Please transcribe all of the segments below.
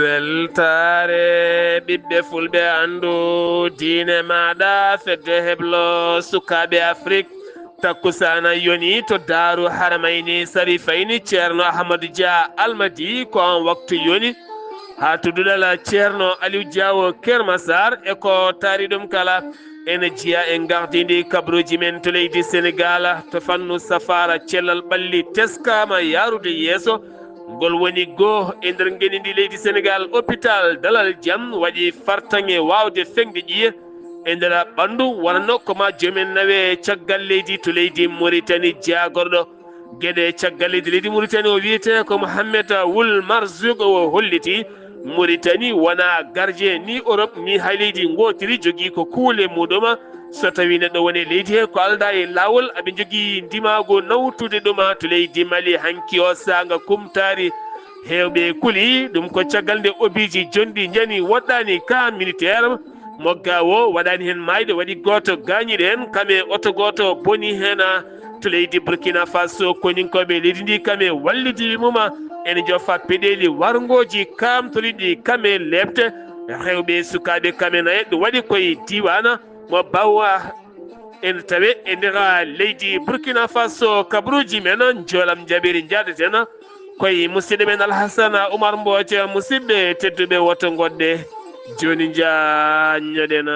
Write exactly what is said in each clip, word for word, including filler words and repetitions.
Weltaare ɓiɓɓe fulɓe, anndu diine maaɗa, fedde heblo sukaaɓe Afrik. Takkusaana yoni to Daaru Haramayni Sarifayni, Ceerno Ahmadu Dia Almadi, ko on waktu yoni. Haa to duɗal Ceerno Aliou Diawo Kermasar e ko taari ɗum kala. Ene jeyaa e gardindi kabaruuji men to leydi Senegaal, to fannu safaara cellal ɓalli teskaama yaarude yeeso. Ngol woni goo e nder ngenndi leydi Senegaal, hôpital Dalal Jam waɗi fartaŋŋe waawde feŋde ƴiye e nder ɓanndu, wonano ko ma joomen nawe caggal leydi to leydi Mauritanie. Jaagorɗo geɗe caggal leydi, leydi Mauritanie o wiyetee ko Mohamed Wul Marzouk, o holliti Mauritanie wonaa gardien ni Europe ni hay leydi ngootiri, jogii ko kuule muɗum. So tawii neɗɗo woni e leydi he ko aldaa e laawol, aɓe njogii ndimaagu nawtude ɗum to leydi Mali. Hanki o saanga kumtaari, heewɓe kuli ɗum ko caggal nde obiiji jonɗi njani woɗɗaani ka militaire. Mogga o waɗaani heen maayɗo, waɗi gooto gaañiiɗo heen, kame oto gooto boni heen. To leydi Burkina Faso, koninkooɓe leydi ndi kame wallidiiɓe mum ene jofa peɗeeli warngooji kaamtoriɗi kame leepte. Rewɓe sukaaɓe kame naye ɗum waɗi koye diiwaana mo Bawa, ene tawe e nder leydi Burkina Faso. Kabaruuji men njoolam jaɓiri njaɗeten koye musidɗo men Alhassana Oumar Mbooc. Musidɓe tedduɓe, woto ngoɗɗe jooni, njaññoɗen.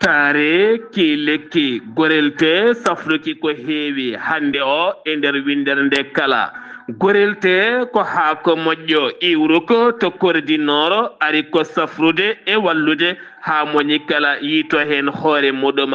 Taare ki lekki gorelte safruki ko heewi hannde o e nder winndere nde kala. Gorelte ko haako moƴƴo iwruko to Kore di Noro, ari ko safrude e wallude haa moñi kala yiito heen hoore muɗum.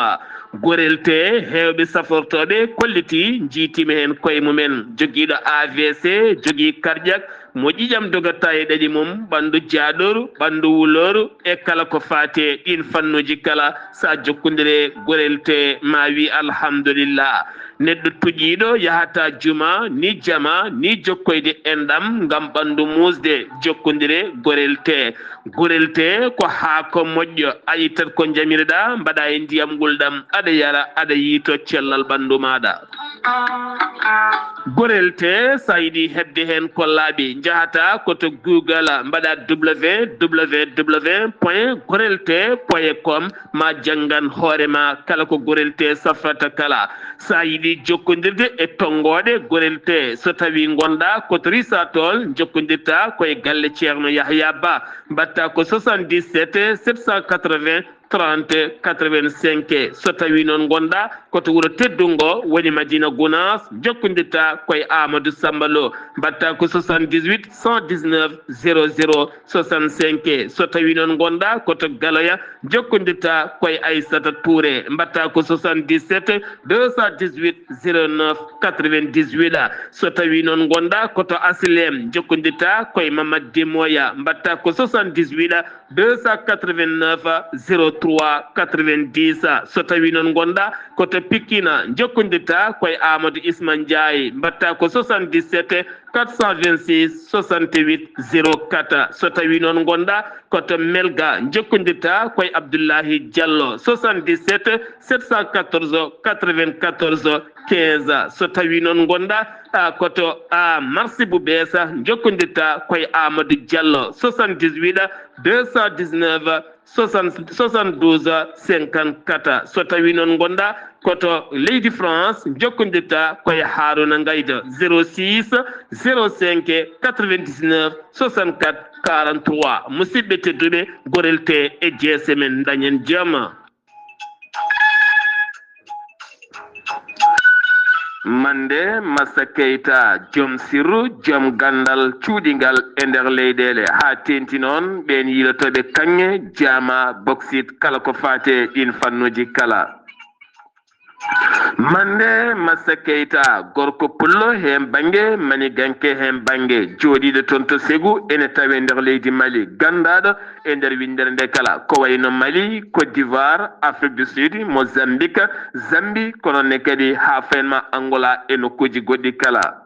Gorelte, heewɓe safortooɓe kolliti njiitima heen koye mumen. Jogiiɗo A V C, jogii karƴak, mo ƴiƴam dogata e ɗaɗi mum, ɓanndu jaaɗooru, ɓanndu wulooru, e kala ko faati e ɗiin fannuuji kala, so a jokkondire Gorelte, ma wi alhamdulillah. Neɗɗo tuƴiiɗo yahata juma, ni jama, ni jokkoyde enɗam ngam ɓanndu muusde, jokkondire Gorelte. Gorelte ko haako moƴƴo, a ittat ko njamirɗa, mbaɗa e ndiyam ngulɗam, aɗa yara, aɗa yiito cellal ɓanndu maaɗa. Gorelte, so a yiɗi heɓde heen ko laaɓi, njahata ko to Google, mbaɗa W W W point gorelte point com, ma janngan hoore ma kala ko Gorelte safrata kala. So a yiɗi jokkondirde e tonngooɗe Gorelte, so tawii ngonɗa ko to Risatol, njokkondirta ko e galle Ceerno Yahya Ba, mbaɗta ko soixante-dix-sept sept cent quatre-vingts trente quatre-vingt-cinq. So tawii noon ngonɗa ko to wuro teddungo, woni Madina Gunaas, njokkondirta ko e Amadou Samba Lo, mbaɗta ko soixante-dix-huit cent dix-neuf zéro zéro soixante-cinq. So tawii noon ngonɗa ko to Galoya, njokkondirta ko e Aissata Touré, mbaɗta ko soixante-dix-sept deux cent dix-huit zéro neuf quatre-vingt-dix-huit. So tawii noon ngonɗa ko to Asilem, njokkondirta ko e Mamad Demoya, mbaɗta ko soixante-dix-huit deux cent quatre-vingt-neuf zéro trois quatre-vingt-dix. So tawii noon ngonɗa ko to Pikine, njokkondirta ko e Amadou Isma Ndiaye, mbaɗta ko soixante-dix-sept quatre cent vingt-six soixante-huit zéro quatre. So tawii noon ngonɗa ko to Melga, njokkondirta ko e Abdoulahi Diallo, soixante-dix-sept sept cent quatorze quatre-vingt-quatorze quinze. So tawii noon ngonɗa, a, ko to, a, Marsi bu Beesa, njokkondirta ko e Amadou Diallo, soixante-dix-huit deux cent dix-neuf soixante, soixante-douze cinquante-quatre. So tawii noon ngonɗa ko to leydi France, njokkondirta ko e Haruna Ngayda, zéro six zéro cinq quatre-vingt-dix-neuf soixante-quatre quarante-trois. Musidɓe tedduɓe, Gorelte e jeese men, dañen jam. Mande Massa Keita, joom sirru, joom ganndal cuuɗingal e nder leyɗeele, haa teeŋti noon ɓeen yiilotooɓe kaŋŋe, jaama, boksit, kala ko faati e ɗiin fannuuji kala. Mande Massa Keita, gorko pullo heen bannge, maniganke heen bannge, jooɗiiɗo toon to Ségou, ene tawee nder leydi Mali, ganndaaɗo e nder winndere nde kala, ko wayno Mali, Côte d'Ivoire, Afrique du Sud, Mozambique, Zambie, kono ne kadi haa fayin ma Angola e nokkuuji goɗɗi kala.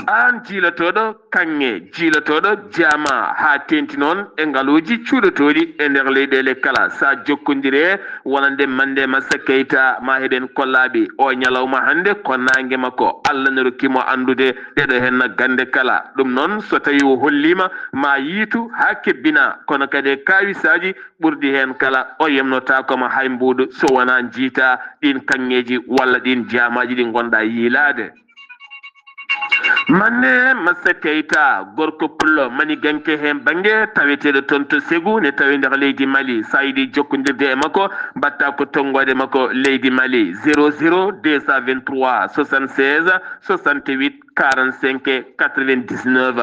Aan jiilotooɗo kaŋŋe, jiilotooɗo jaama, haa teeŋti noon e ngaluuji cuuɗotooɗi e nder leyɗeele kala, so a jokkondire wonande Mande Massa Keita, ma heɓen kollaaɓe o ñalawma hannde, ko naange makko, Allah ne rokki mo anndude ɗeɗo heen gannde kala. Ɗum noon, so tawii o holliima, ma yiitu haa kebbina, kono kadi e kaawisaaji ɓurɗi heen kala, o yemnotaako ma hay mbuuɗu so wonaa njiita ɗiin kaŋŋeeji walla ɗiin jaamaaji ɗi ngonɗaa yiilaade. Mande Massa Keita, gorko pullo maniganke heen bannge, taweteeɗo toon to Ségou, ne tawi nder leydi Mali. So a yiɗi jokkondirde e makko, mbaɗtaa ko tonngoode makko leydi Mali, zéro zéro deux cent vingt-trois soixante-seize soixante-huit quarante-cinq quatre-vingt-dix-neuf.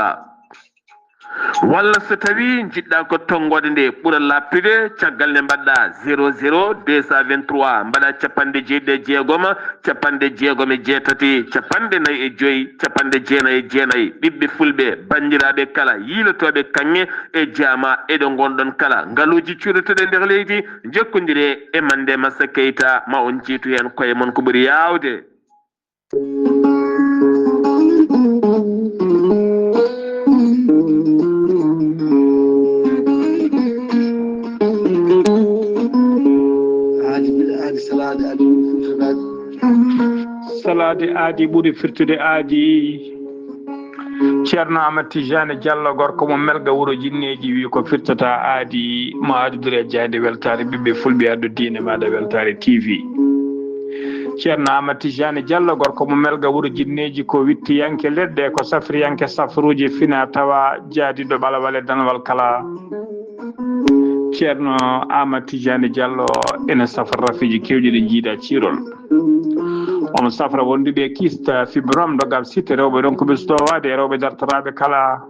Walla so tawii njiɗɗaa ko tonngoode nde ɓura laaɓtude, caggal nde mbaɗɗaa zéro zéro deux cent vingt-trois, mbaɗaa capanɗe jeeɗiɗi e jeegom, capanɗe jeegom e jeetati, capanɗe nayi e joy, capanɗe jeenayi e jeenayi. Ɓiɓɓe fulɓe, banndiraaɓe kala, yiilotooɓe kaŋŋe e jaama e ɗo ngonɗon kala, ngaluuji cuuɗotooɗi e nder leydi, njokkondiree e Mande Massa Keita, ma on njiitu heen koye mon ko ɓuri yaawde. Aadi, aadi, salaade, aadi, ɓuri firtude aadi. Salaade aadi ɓuri firtude aadi. Ceerno Amat Tijani Diallo, gorko mo Melga, wuro Jinneeji, wi ko firtata aadi, mo aadudure e jaaynde weltaare ɓiɓɓe fulɓe, addu diine maaɗa weltaare T V. Ceerno Amat Tijani Diallo, gorko mo Melga, wuro Jinneeji, ko wittiyanke leɗɗe, ko safriyanke safruuji, fina tawa, jaadiiɗo ɓalawal e danwal kala. Ceerno Amat Tijani Diallo ene safra rafiiji keewɗi ɗi njiida ciirol. Omo safra wonduɓe kista, fibrome, dogal sitte, rewɓe ronkuɓe sutowaade, e rewɓe dartoraaɓe kala.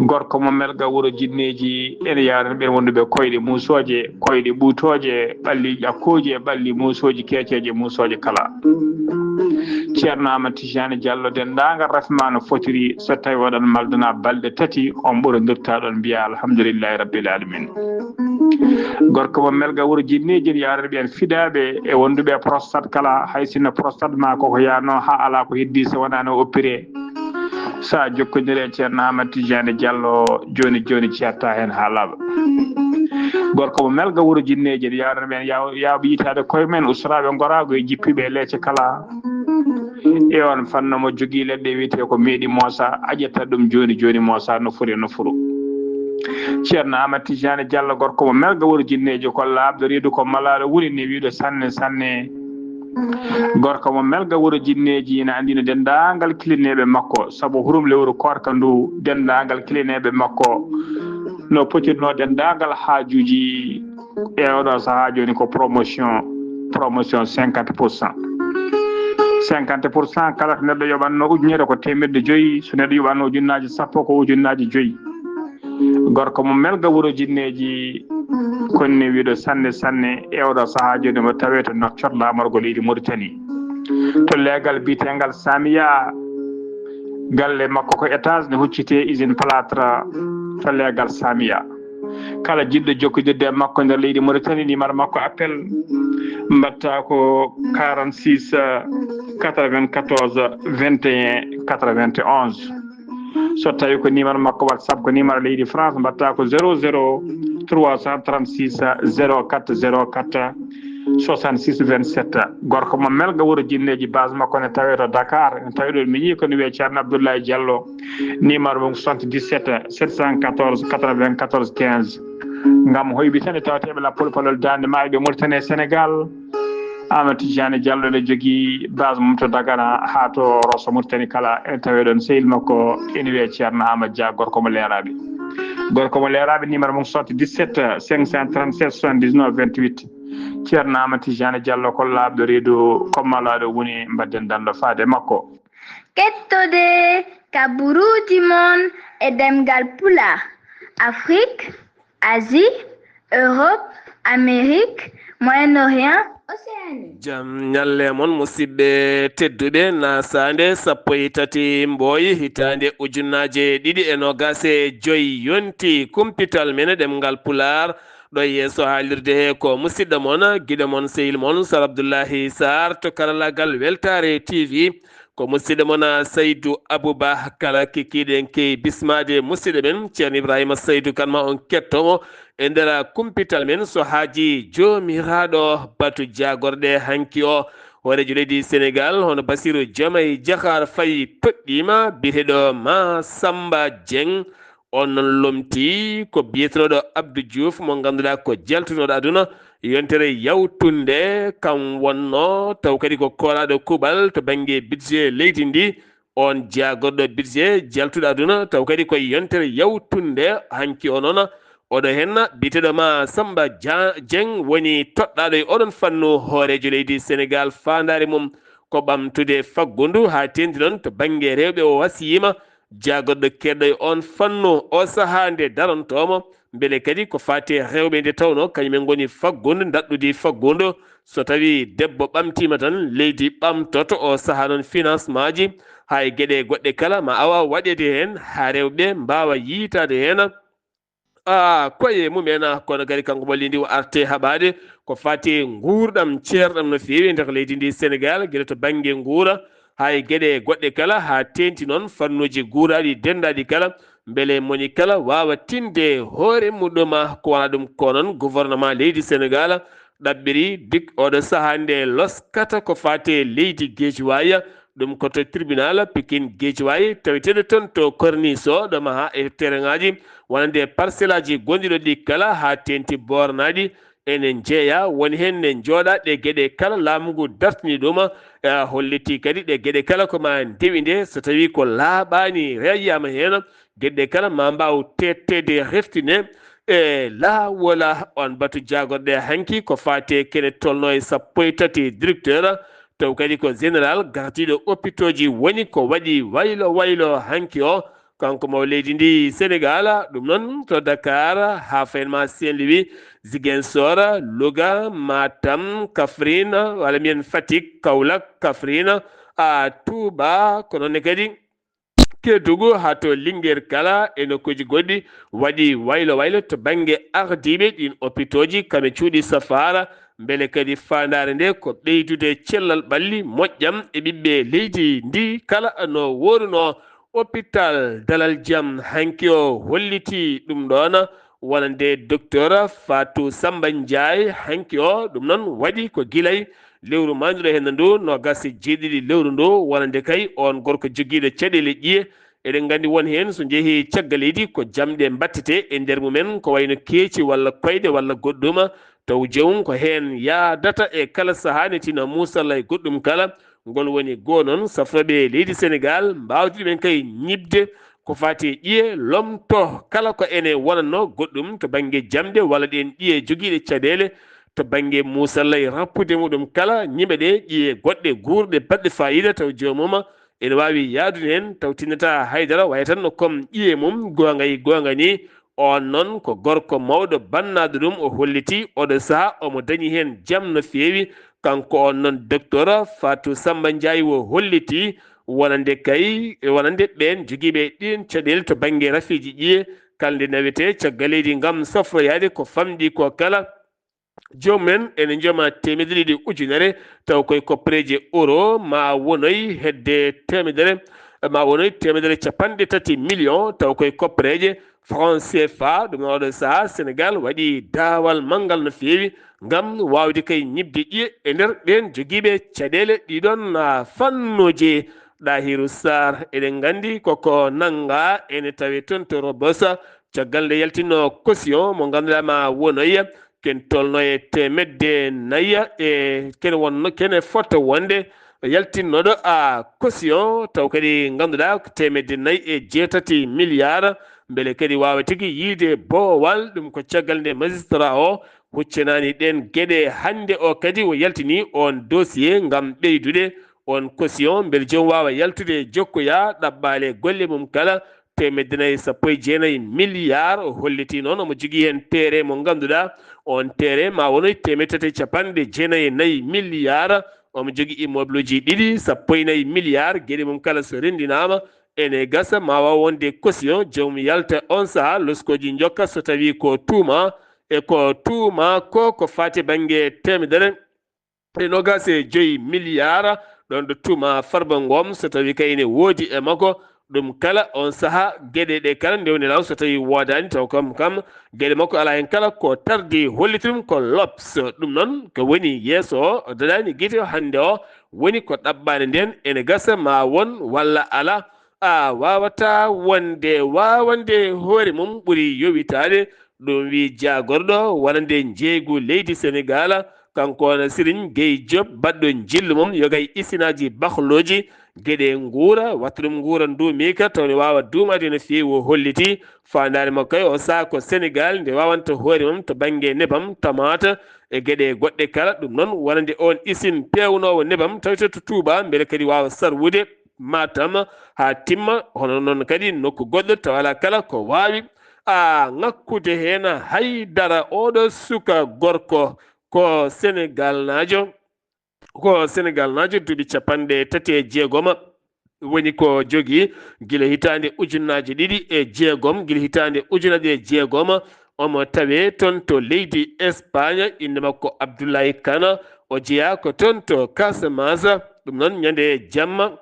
Gorko mo Melga, wuro Jinneeji, ene yaarani ɓeen wonduɓe koyɗe muusooje, koyɗe ɓuutooje, ɓalli ƴakkooje, ɓalli muusooji keeceeje, muusooje kala. Ceerno Amat Tijani Diallo, denndaangal rafi ma no fotiri, so tawi oɗon maldana balɗe tati, on ɓurondirta ɗon mbiya alhamdulillahi rabbil alamin. Gorko mo Melga, wuro Jinneeji, yaarani ɓeen fidaaɓe e wonduɓe e prostate kala, hay sinno prostate ma koko yaano haa alaa ko heddi so wonaa no oppiree. So a jokkondire e Ceerno Amat Tijani Diallo, jooni jooni ceerta heen haa laaɓa. Gorko mo Melga, wuro Jinneeji, yaarani ɓeen yaw-, yaawɓe yitaade koye men, ustoraaɓe ngoraagu e jippiiɓe e leece kala. E on fannu mo jogii leɗɗe wiyetee ko meeɗi moosa, a ƴetta ɗum jooni jooni moosa no foti no furu. Ceerno Amat Tijani Diallo, gorko mo Melga, wuro Jinneeji, ko laaɓɗo reedu, ko malaaɗo woni ne wiiɗo sanne sanne. Gorko mo Melga, wuro Jinneeji, ina anndina denndaangal kilineeɓe makko, sabu hurum lewru koorka ndu, denndaangal kilineeɓe makko no potirnoo denndaangal haajuuji e oɗo sahaa jooni ko promotion, promotion cinquante pour cent. Cinquante pour cent, kala ko neɗɗo yoɓatno ujunere ko teemeɗɗe joyi, so neɗɗo yoɓatno ujunnaaji sappo ko ujunnaaji joyi. Gorko mo Melga, wuro Jinneeji, konni wiiɗo sanne sanne e oɗo sahaa jooni mo tawee to Nouakchott, laamorgo leydi Mauritanie. To leegal biyeteegal Samiya, galle makko ko étage ne huccitee usine plâtre to leegal Samiya. Kala jiɗɗo jokkodirde e makko nder leydi Mauritanie, numéro makko appel mbaɗta ko quarante-six quatre-vingt-quatorze vingt et un quatre-vingt-onze. So tawi ko numéro makko WhatsApp, ko numéro leydi France, mbaɗta ko zéro zéro trois cent trente-six zéro quatre zéro quatre soixante-six vingt-sept. Gorko mo Melga, wuro Jinneeji, base makko ne tawee to Dakar. Ne tawi ɗo miñi ko ne wiyee Ceerno Abdoulaye Diallo. Numéro mum soixante-dix-sept sept cent quatorze quatre-vingt-quatorze quinze. Ngam hoyɓe tan e tawateeɓe lappol palol daande maayo ɓe Mauritanie e Sénégal. Amadou Tidiane Diallo ne jogii base mum to Dagana haa to Rosso Mauritanie kala, ene tawee ɗoon sehil makko ene wiyee Ceerno Amadou Dia, gorko mo Leeraaɓe. Gorko mo Leeraaɓe, numéro mum soixante-dix-sept cinq cent trente-sept soixante-dix-neuf vingt-huit. Ceerno Amadou Tidiane Diallo ko laaɓɗo reedu, ko malaaɗo woni, mbaɗden danndo faade makko. Kettode ka buruuji mon e ɗemngal Pulaar, Afrique, Asie, Europe, Amérique, Moyen-Orient, Océanie. Jam ñalle mon, musidɓe tedduɓe. Nasaande sappo e tati mbooyi, hitaande ujunnaaje ɗiɗi e noogaas e joy yonti. Kumpital men e ɗemngal Pulaar, ɗo yeeso haalirde he ko musidɗo mon, giɗo mon, sehil mon, Sar Abdullahi Sar to karallaagal Weltaare T V. Ko musidɗo mon, Saydu Abubakar. Kikiiɗen key bismaade musidɗo men Ceerno Ibrahima Saydu Kan, ma on ketto mo e nder kumpital men, so haaji Joomiraaɗo. Batu jaagorɗe hanki o, hooreejo leydi Senegaal, hono Basiru Jomay Jaxaar Fay toɗɗiima, biyeteeɗo Ma Samba Jeng. On noon lomtii ko biyetenooɗo Abdou Diouf, mo ngannduɗaa ko jaltunooɗo aduna yontere yawtunde, kam wonnoo taw kadi ko koolaaɗo kuuɓal to bannge budget leydi ndi. On jaagorɗo budget jaltuɗo aduna taw kadi ko yontere yawtunde hanki o noon, oɗo heen biyeteeɗo Ma Samba Dia-, Dieng woni toɗɗaaɗo e oɗon fannu hooreejo leydi Senegaal. Faandaare mum ko ɓamtude faggudu haa teeŋti noon to bannge rewɓe. O wasiyiima jaagorɗo keedɗo e oon fannu, o sahaa nde darantoomo, mbele kadi ko faati e rewɓe nde tawnoo kañum en ngoni faggudu, ndaɗɗudi faggudu. So tawii debbo ɓamtiima tan, leydi ɓamtoto. O sahaa noon financement ji, haa e geɗe goɗɗe kala, ma awa waɗeede heen haa rewɓe mbaawa yiytaade heen, a, koye mum en. Kono kadi kanko mo leydi o arte haɓaade ko faati e nguurɗam ceerɗam no feewi e nder leydi ndi Senegaal, gila to bannge nguura haa e geɗe goɗɗe kala, haa teeŋti noon fannuuji guuraaɗi denndaaɗi kala, mbele moni kala waawa tinde hoore muɗum. Ko wona ɗum ko noon gouvernement leydi Senegaal ɗaɓɓiri dik oɗo sahaa nde loskata ko faati e leydi Geejuwaay, ɗum ko to tribunal Pikin Geejuwaay, taweteeɗo toon to Corniche o, ɗo maha e tereŋaaji wonande parcelle aji gonɗi ɗo ɗi kala, haa teeŋti bornaaɗi. Ene njeeya, woni heen ne njooɗa ɗe geɗe kala laamu ngu dartini ɗum, e a holliti kadi ɗe geɗe kala ko ma ndewi nde, so tawii ko laaɓaani reyaama heen, geɗe kala ma mbaaw teetteede reftine e laawola. On batu jaagorɗe hanki ko faati e kene tolno e sappo e tati directeur, taw kadi ko général gardiiɗo hôpitaux ji woni ko waɗi waylo waylo hanki o. Kanko mo leydi ndi Senegaal, ɗum noon to Dakar, haa fayin ma Saint-Louis, Ziguinchor, Louga, Matam, Kaffrine, walla mbiyen Fatick, Kaolack, Kaffrine, a Touba, ko noon ne kadi Kédougou, haa to Linguère kala e nokkuuji goɗɗi, waɗi waylo waylo to bannge ardiiɓe ɗiin hôpitaux ji, kam e cuuɗi safaara, mbele kadi faandaare nde ko ɓeydude cellal ɓalli moƴƴam e ɓiɓɓe leydi ndi kala no woorunoo. Hôpital Dalal Jam hanki o holliti ɗum ɗoon, wonande docteur Fatou Samba Ndiaye hanki o. Ɗum noon waɗi ko gilay lewru mawndiɗo heen ndu, noogaas e jeeɗiɗi lewru ndu, wonande kay oon gorko jogiiɗo caɗeele ƴiye. Eɗen nganndi won heen so njehii caggal leydi ko jamɗe mbattete e nder mumen, ko wayno keeci walla koyɗe walla goɗɗum, taw jawum ko heen yahdata e kala sahaa ne tina muusalla e goɗɗum kala. Ngol woni goo noon safrooɓe leydi Senegaal mbaawdi ɗumen kay ñiɓde ko faati e ƴiye, lomto kala ko ene wonatnoo goɗɗum to bannge jamɗe walla ɗeen ƴiye jogiiɗe caɗeele to bannge muusalla e rappude muɗum kala, ñiɓa ɗe ƴiye goɗɗe guurɗe baɗɗe faayiida taw joomum ene waawi yahdude heen taw tinnataa haydara, waya tan no comme ƴiye mum goonga e goonga ni. Oon noon ko gorko mawɗo bannaaɗo ɗum, o holliti oɗo sahaa omo dañi heen jam no feewi. Kanko oon noon docteur Fatou Samba Ndiaye o holliti wonande kay, wonande ɓeen jogiiɓe ɗeen caɗeele to bannge rafiiji ƴiye, kala nde nawetee caggal leydi ngam safroyaade ko famɗi ko kala, joom men ene njoma teemedere ɗiɗi ujunere, taw koye koppereeje euro ma wonoy hedde teemedere, ma wonoy teemedere capanɗe tati million, taw koye koppereeje franc C F A. Ɗum noon oɗo sahaa Senegaal waɗi daawal manngal no feewi ngam waawde kay ñiɓde ƴiye e nder ɓeen jogiiɓe caɗeele ɗiɗon, ah, fannuuji. Ɗahiru Sarr, eɗen nganndi koko nannga ene tawe toon to Rebeuss, caggal nde yaltinno caution mo ngannduɗaa ma wonoya, ken tolno e teemedde nayi e kene wonno, kene fota wonde yaltinnoɗo a caution, taw kadi ngannduɗaa ko teemedde nayi e jeetati milliard, mbele kadi waawa tigi yiide boowal. Ɗum ko caggal nde magistrat o huccanani ɗeen geɗe. Hannde o kadi o yaltini on dossier ngam ɓeydude on caution, mbele joom waawa yaltude jokkoya ɗaɓɓaale golle mum kala. Teemedde nayi sappo e jeenayi milliard. O holliti noon omo jogii heen terrain mo ngannduɗaa On tere ma wonoy teemeɗɗe tati e capanɗe jeenayi e nayi milliard. Omo jogii immeuble uji ɗiɗi, sappo e nayi milliard. Geɗe mum kala so renndinaama, ene gasa ma waaw wonde caution, joomum yalta on sahaa, loskooji njokka so tawii ko tuuma, e ko tuuma ko, ko faati bannge teemedere e noogaas e joy milliard, ɗoon ɗo tuuma Farba Ngom, so tawii kay ene woodi e makko, ɗum kala on sahaa, geɗe ɗe kala ndewne law, so tawii woodaani, taw kam, kam, geɗe makko alaa heen kala ko tardi, holliti ɗum ko L'Obs. Ɗum noon ko woni yeeso o, o daɗaani gite hannde o, woni ko ɗaɓɓaande ndeen, ene gasa ma won walla alaa. A waawataa wonde waawande hoore mum ɓuri yowitaade, ɗum wi jaagorɗo wonande njeeygu leydi Senegaal, kanko on Siriñ Gey Joop, baɗɗo njillu mum, yoga e isinaaji bahlooji, geɗe nguura, watta ɗum nguura nduumiika, taw ne waawa duumaade no feewi, o holliti faandaare makko kay o sahaa ko Senegaal nde waawanta hoore mum to bannge nebam, tamaata, e geɗe goɗɗe kala. Ɗum noon wonande oon isin peewnoowo nebam, tawetee to Tuuba, mbele kadi waawa sarwude Matam haa timma, hono noon kadi nokku goɗɗo, tawa alaa kala ko waawi, a, ŋakkude heen hay dara. Oɗo suka gorko ko Senegalnaajo, ko Senegalnaajo, duuɓi capanɗe tati e jeegom woni ko jogii gila hitaande ujunnaaje ɗiɗi e jeegom, gila hitaande ujunaaje ɗiɗi e jeegom, omo tawee toon to leydi Espagne, innde makko Abdoulaye Kane, o jeyaa ko toon to Casamance. Ɗum noon, ñande jamma,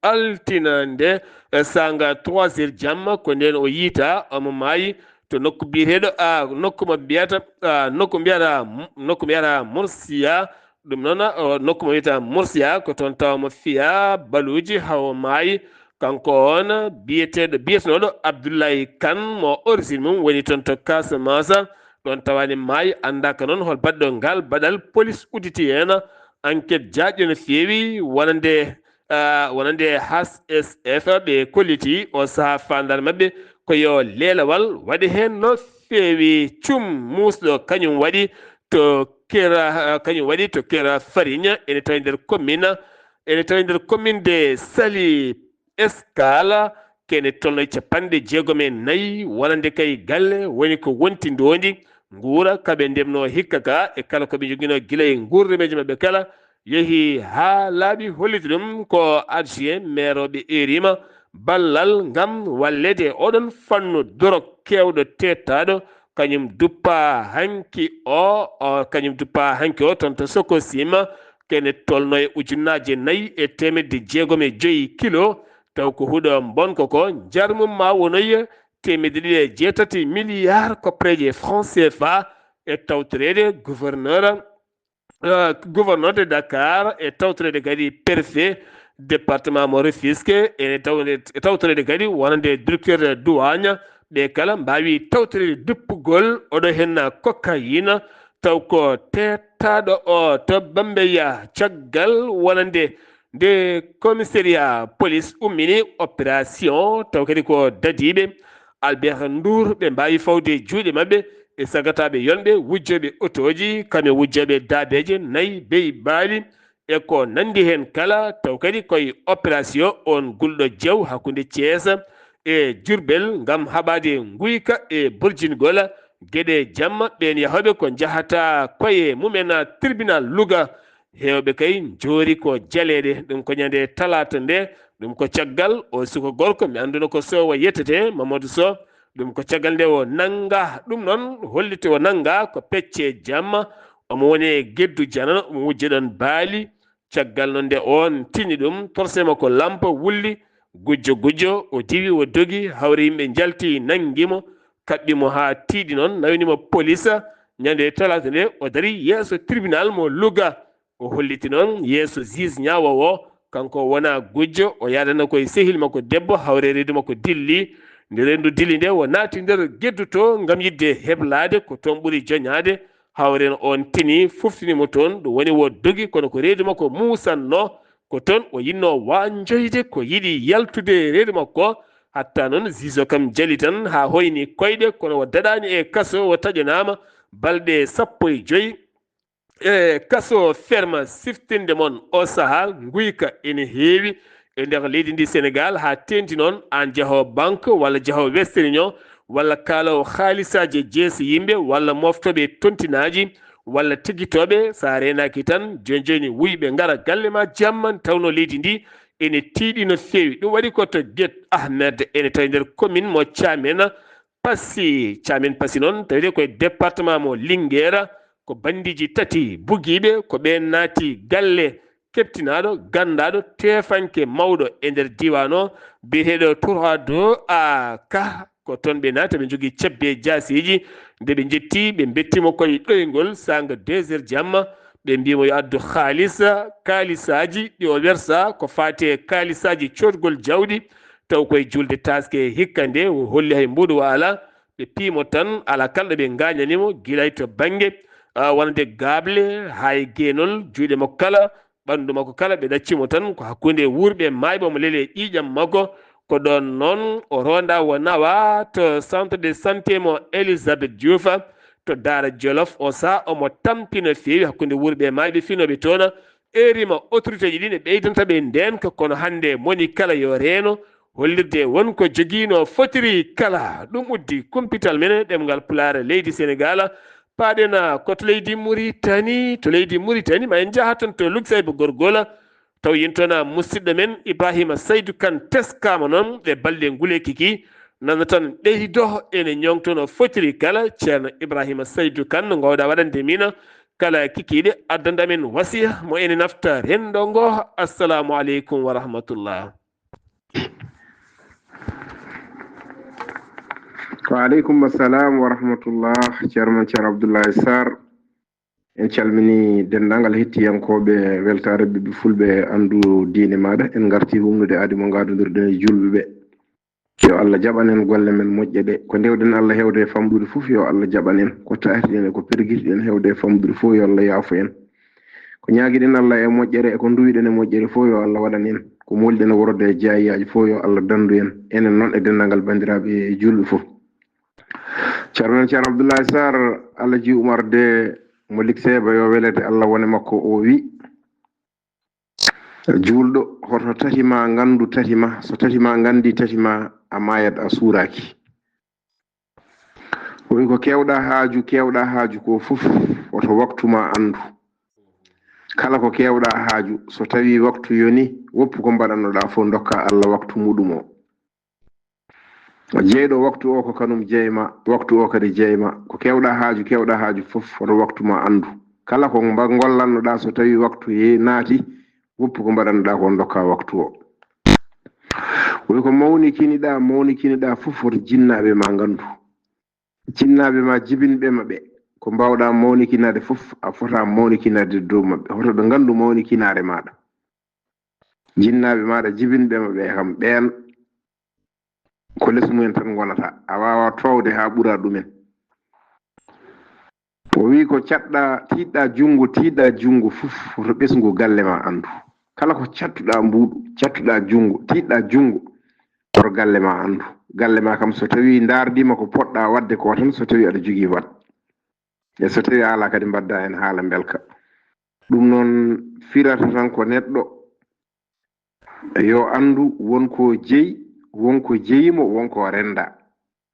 altine nde, e saanga trois heures jamma, ko ndeen o yiytaa, omo maayi to nokku biyeteeɗo, a, nokku mo mbiyata, a, nokku mbiyata, nokku mbiyata Mursiya. Ɗum noon, o, nokku mo wiyata Mursiya, ko toon tawa mo fiya baluuji haa o maayi. Kanko on biyeteeɗo, biyetenooɗo Abdoulaye Kane, mo origine mum woni toon to Casamance. Ɗoon tawaani maayi, anndaaka noon hol baɗɗo ngal baɗal, polis udditi heen enquête jaajɗo no feewi, wonande, ah, wonande H S F ɓe kolliti o sahaa faandaare maɓɓe ko yo leelawal waɗe heen no feewi. Cum muusɗo kañum waɗi to Kera, kañum waɗi to Kera Fariña, ene tawi nder commune, ene tawi nder commune de Saly Escale, kene tolno e capanɗe jeegom e nayi, wonande kay galle woni ko wonti ndoondi nguura, ka ɓe ndemno hikka ka, e kala ko ɓe njoginoo gila e nguurɗemeeji maɓɓe kala, yehi haa laaɓi holliti ɗum ko adjoint maire o ɓe eeriima ballal ngam walleede e oɗon fannu dorog keewɗo teettaaɗo, kañum duppa hanki o, o, kañum duppa hanki o toon to Sococim, kene tolno e ujunnaaje nayi e teemedde jeegom e joyi kilo, taw ko huɗo mbonko ko, njar mum ma wonoye teemedde ɗiɗi e jeetati milliard koppareeje franc C F A, e tawtoreede gouverneur, eh, gouverneur de Dakar, e tawtoreede kadi préfet département mo Rufisque, e taw-, e tawtoreede kadi wonande directeur de douane, ɓe kala mbaawi tawtoreede duppugol oɗo henna cocaïne, taw ko teettaaɗo o to Bambeya, caggal wonande nde commissariat police ummini opération, taw kadi ko dadiiɓe Albert Ndour ɓe mbaawi fawde juuɗe maɓɓe e sagataaɓe yonɓe, wujjooɓe otooji, kam e wujjooɓe daabeeje, nayi, beyi, baali, e ko nanndi heen kala, taw kadi koye opération on gulɗo jeew hakkunde Thiès e Diourbel ngam haɓaade nguyka e burjingol geɗe jamma ɓeen yahooɓe ko njahata koye mumen tribunal Louga. Heewɓe kay njoori ko jaleeɗe, ɗum ko ñande talaata nde, ɗum ko caggal o suka gorko, mi annduno ko Sow o yettete, Mamadou Sow, ɗum ko caggal nde o nannga, ɗum noon holliti o nannga ko pecce jamma, omo woni e geddu janano, omo wujja ɗon baali, caggal noon nde oon tini ɗum, torse makko lampa wulli, gujjo gujjo, o diwi, o dogi, hawri yimɓe njalti, nanngi mo, kaɓɓi mo haa tiiɗi noon, nawini mo police, ñande talaata nde, o dari yeeso tribunal mo Louga. O holliti noon yeeso juge ñaawoowo o, kanko wona gujjo, o yaadana ko e sehil makko debbo, hawre reedu makko dilli. Nde reendu dilli nde, o naati nder geddu to ngam yiɗde heblaade ko toon ɓuri joñaade. Hawre no oon tini, fuftini mo toon, ɗum woni o dogi, kono ko reedu makko muusanno, ko toon o yiɗno waanjoyde, ko yiɗi yaltude e reedu makko. Hatta noon juge o kam jali tan haa hoyni koyɗe, kono o daɗaani e kaso, o taƴanaama balɗe sappo e joy. E kaso ferme siftinde mon o sahaa, nguyka ene heewi e nder leydi ndi Senegaal, haa teeŋti noon aan jahoowo banque walla jahoowo Western Union, walla kaaloowo haalisaaji e jeese yimɓe, walla mooftooɓe e tontinaaji, walla tigitooɓe, so a reenaaki tan, jooni jooni wuyɓe ngara galle ma jamma, tawno leydi ndi ene tiiɗi no feewi. Ɗum waɗi ko to Guet Ahmed, ene tawi nder commune mo Thiamène Passy. Thiamène Passy noon, tawde koye département mo Linguère, ko banndiiji tati bugiiɓe, ko ɓeen naati galle keɓtinaaɗo, ganndaaɗo, teefanke mawɗo e nder diiwaan o, biyeteeɗo Tourado a Ka. Ko toon ɓe naati, ɓe njogii cebbe e jaasiiji. Nde ɓe njetti, ɓe mbetti mo koye ɗoyngol, saanga deux heures jamma. Ɓe mbii mo yo addu haalis, kaalisaaji ɗi o wersa, ko faati e kaalisaaji coodgol jawdi, taw koye juulde taaske hikka nde, o holli hay mbuuɗu o alaa. Ɓe pii mo tan, alaa kala ɗo ɓe ngaañani mo, gila e to bannge, ah, wonande gaable, haa e geenol, juuɗe makko kala, ɓanndu makko kala, ɓe ɗaccii mo tan ko hakkunde wuurɓe e maayɓe, omo lelee ƴiiƴam makko. Ko ɗoon noon o roondaa, o nawaa to centre de santé mo Elisabeth Diouf to Daara Jolof. O sahaa omo tampi no feewi hakkunde wuurɓe e maayɓe finooɓe toon. Erima autorité ji ɗi ne ɓeydanta ɓe ndeenka, kono hannde moni kala yo reeno hollirde won ko jogiino fotiri kala. Ɗum uddi kumpital men e ɗemngal Pulaar leydi Senegaal. Paaɗen ko to leydi Muritani, to leydi Muritani, ma en njaha toon to Luksayba Gorgol, taw yen toon musidɗo men Ibrahima Saydu Kan teskaama noon e balɗe nguleeki ki, nana tan ɓeydo ene ñoŋto no fotiri kala. Ceerno Ibrahima Saydu Kan, no ngoowɗaa waɗande min kala kikiiɗe, addanda min wasiya mo ene nafta renndo ngo. Assalamu aleykum wa rahmatullah. Wa aleykum assalam wa rahmatullah. Ceerno men Ceerno Abdoulaye Sarr, en calmini denndaangal hettiyankooɓe Weltaare Ɓiɓɓe Fulɓe Anndu Diine Maaɗa. En ngarti humnude aadi mo ngaadondirɗen e juulɓe ɓe. Yo Allah jaɓan en golle men moƴƴe ɗe. Ko ndewɗen Allah heewde e famɗude fof, yo Allah jaɓan en. Ko taartiɗen e ko pergitiɗen heewde e famɗude fof, yo Allah yaafo en. Ko ñaagiɗen Allah e moƴƴere e ko nduwiɗen e moƴƴere fof, yo Allah waɗan en. Ko mooliɗen e worode e jaayiyaaji fof, yo Allah danndu en. Enen noon e denndaangal banndiraaɓe e juulɓe fof. Ceerno men Ceerno Abdoulaye Sarr, Alaji Umar de mo Likseeba, yo welete Allah wone makko, o wi, juulɗo, hoto tati ma nganndu tati ma, so tati ma nganndi tati ma, a maayat a suuraaki. O wi ko keewɗa haaju, keewɗa haaju ko fof, woto waktu ma anndu. Kala ko keewɗa haaju, so tawi waktu yoni, woppu ko mbaɗannoɗa fof, ndokka Allah waktu muɗum o. Jeyɗo waktu o ko kanum jeyma, waktu o kadi jeyma. Ko keewɗa haaju, keewɗa haaju fof, woto waktu ma anndu. Kala ko mba-, ngollannoɗa, so tawi waktu he naati, woppu ko mbaɗannoɗa ko, ndokka waktu o. O wi ko mawnikiniɗa, mawnikiniɗa fof, woto jinnaaɓe ma nganndu. Jinnaaɓe ma, jibinɓe ma ɓe, ko mbaawɗa mawnikinaade fof, a fota mawnikinaade dow maɓɓe. Hoto ɓe nganndu mawnikinaare maaɗa. Jinnaaɓe maaɗa, jibinɓe ma ɓe kam, ɓeen ko les mumen tan ngonata. A waawaa toowde haa ɓura ɗumen. O wi ko caɗɗa, tiiɗɗa junngo, tiiɗɗa junngo fof, woto ɓesngu galle ma anndu. Kala ko cattuɗa mbuuɗu, cattuɗa junngo, tiiɗɗa junngo, woto galle ma anndu. Galle ma kam, so tawi ndaardiima ko poɗɗa waɗde ko tan, so tawi aɗa jogii waɗ. E so tawi a alaa kadi, mbadda heen haala mbelka. Ɗum noon firata tan ko neɗɗo yo anndu won ko jeyi, won ko jeyi mo, won ko rennda.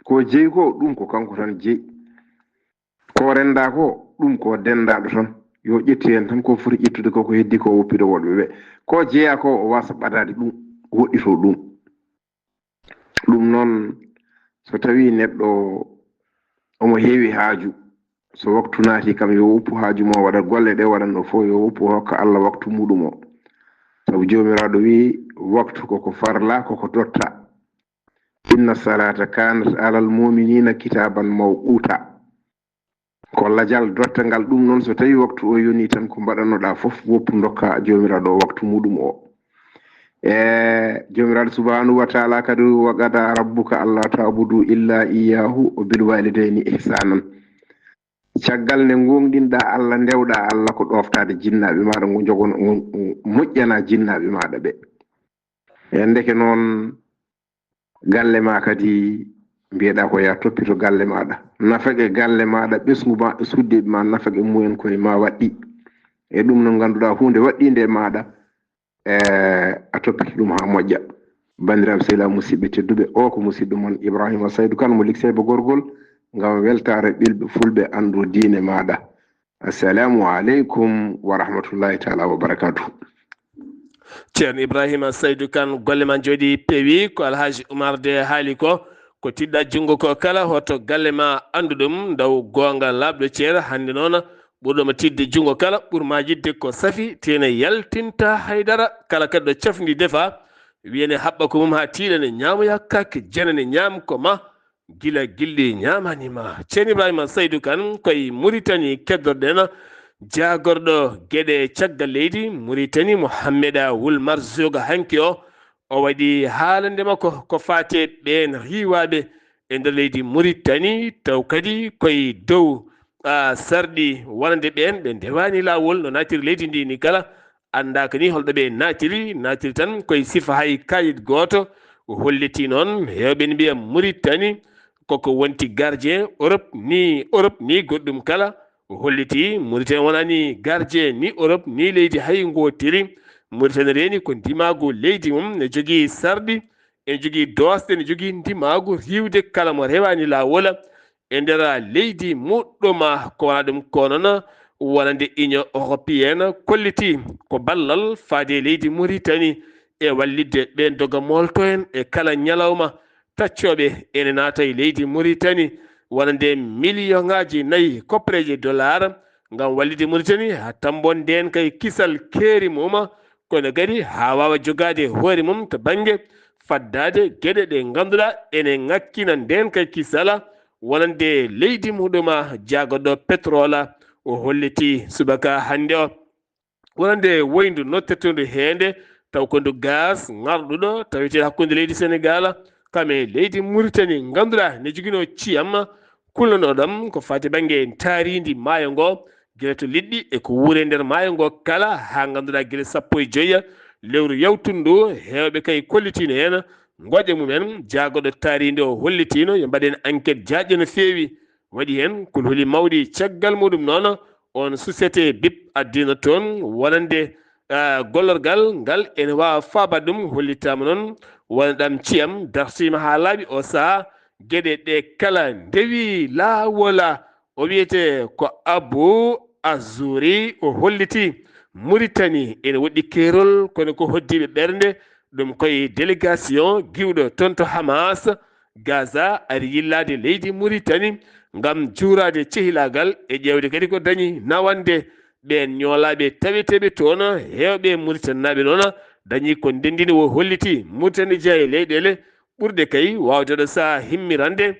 Ko jeyi ko, ɗum ko kanko tan jeyi. Ko rennda ko, ɗum ko denndaaɗo tan. Yo ƴettu heen tan ko foti ƴettude ko, ko heddi ko, woppita woɗɓe ɓe. Ko jeyaa ko, o waasa ɓadaade ɗum, woɗɗito ɗum. Ɗum noon, so tawii neɗɗo omo heewi haaju, so waktu naati kam, yo woppu haaju mo, waɗa golle ɗe waɗanno fof, yo woppu, hokka Allah waktu muɗum o. Sabu Joomiraaɗo wii, waktu ko ko farla, ko ko dotta. Inna salata kanat alal muminina kitaban mawquta. Ko lajal dottangal, ɗum noon, so tawi waktu o yoni tan, ko mbaɗannoɗa fof, woppu, ndokka Joomiraaɗo o waktu muɗum o. E Joomiraaɗo subhanahu wa taala kadi, wa qada rabbuka alla ta'budu illa iyyahu wa bil walidayni ihsanan. Caggal nde goongɗinɗa Allah, ndewɗa Allah, ko ɗoftaade jinnaaɓe maaɗa, ngo jogono, ngo, ngo moƴƴana jinnaaɓe maaɗa ɓe. E ndeke noon, galle ma kadi, mbiyeɗa ko ya toppito galle maɗa, nafaqe galle maɗa, ɓesngu ma, suddiɓe ma, nafaqe mumen koye ma waɗɗi. E ɗum no ngannduɗa, huunde waɗɗinde e maɗa, e a toppiti ɗum ha moƴƴa. Banndiraaɓe sehilaaɓe musidɓe tedduɓe, o ko musidɗo mon Ibrahima Saydu Kan mo Likseyba Gorgol, ngam weltaare ɓilɓe fulɓe anndu diine maaɗa. Assalamu aleykum wa rahmatullahi taala wa barakatuh. Ceerno Ibrahima Saydu Kan, golle ma njooɗi peewi. Ko Alhaji Umar de haali ko, ko tiɗɗa junngo ko kala, hoto galle ma anndu ɗum, ndaw goonga laaɓɗo ceer. Hannde noon ɓurɗo ma tiɗde junngo kala, ɓur ma yiɗde ko safi, tene yaltinta haydara. Kala kadi ɗo cafndi defa, wiyane haɓɓa ko mum haa tiiɗane, ñaamoya kakke, janane ñaam ko ma, gila gilɗi ñaamani ma. Ceerno Ibrahima Saydu Kan, koye Muritani keddorɗen, jaagorɗo geɗe caggal leydi Muritani, Mohammeda Wul Marzuga hanki o, o waɗi haalande makko ko faati e ɓeen riiwaaɓe e nder leydi Muritani, taw kadi koye dow, a, sarɗi wonande ɓeen ɓe ndewaani laawol no naatiri leydi ndi ni kala, anndaaka ni holɗo ɓe naatiri, naatiri tan koye sifa hay kayit gooto. O holliti noon heewɓe ne mbiya Muritani koko wonti gardien Europe ni, Europe ni goɗɗum kala. O holliti Muritani wonani gardien ni Europe ni leydi hay ngootiri. Muritani reeni ko ndimaagu leydi mum, ne jogii sarɗi, ene jogii doosɗe, ene jogii ndimaagu riiwde kala mo rewaani laawola e nder leydi muɗɗuma. Ko wona ɗum ko noon wonande Union Européenne kolliti ko ballal faade e leydi Muritani e wallitde ɓeen doga moolto en e kala ñalawma. Taccooɓe ene naata e leydi Muritani wonande miliyoŋaaji nayi koppareeje dollar ngam wallitde Muritani haa tammboo ndeen kay kisal keeri mum, kono kadi haa waawa jogaade hoore mum to bannge faddaade geɗe ɗe ngannduɗaa ene ŋakkina ndeen kay kisala wonande leydi muɗuma jaagoɗo pétrole. O holliti subaka hannde o wonande woyndu nottirtundu heende, taw ko ndu gaz ŋarɗuɗo taweteeɗo hakkunde leydi Senegal kam e leydi Muritani, ngannduɗaa ne joginoo ciyam kulnanooɗam ko faati bannge taariindi maayo ngo, gila to liɗɗi e ko wuuri e nder maayo ngo kala, haa ngannduɗaa gila sappo e joya lewru yawtundu ndu, heewɓe kay kollitiino heen ngoƴe mumen. Jaagoɗo taariindi o hollitiino yo mbaɗen enquête jaajɗo no feewi. Waɗi heen kulhuli mawɗi. Caggal muɗum noon, on société bip addino toon wonande, ah, gollorgal ngal ene waawa faabaade ɗum. Hollitaama noon wona ɗam ciyam dartiima haa laaɓi. O sahaa geɗe ɗe kala ndewi laawola. O wiyetee ko Abu Azuri. O holliti Muritani ene woɗɗi keerol, kono ko hoddiiɓe ɓernde, ɗum koye délégation giwɗo toon to Hamas, Gaza, ari yillaade leydi Muritani ngam juuraade cehilaagal e ƴeewde kadi ko dañi nawande ɓeen ñoolaaɓe taweteeɓe toon. Heewɓe Muritaninaaɓe noon dañi ko ndenndini. O holliti Muritani jeyaa e leyɗeele ɓurɗe kay waawde ɗo sahaa himmirande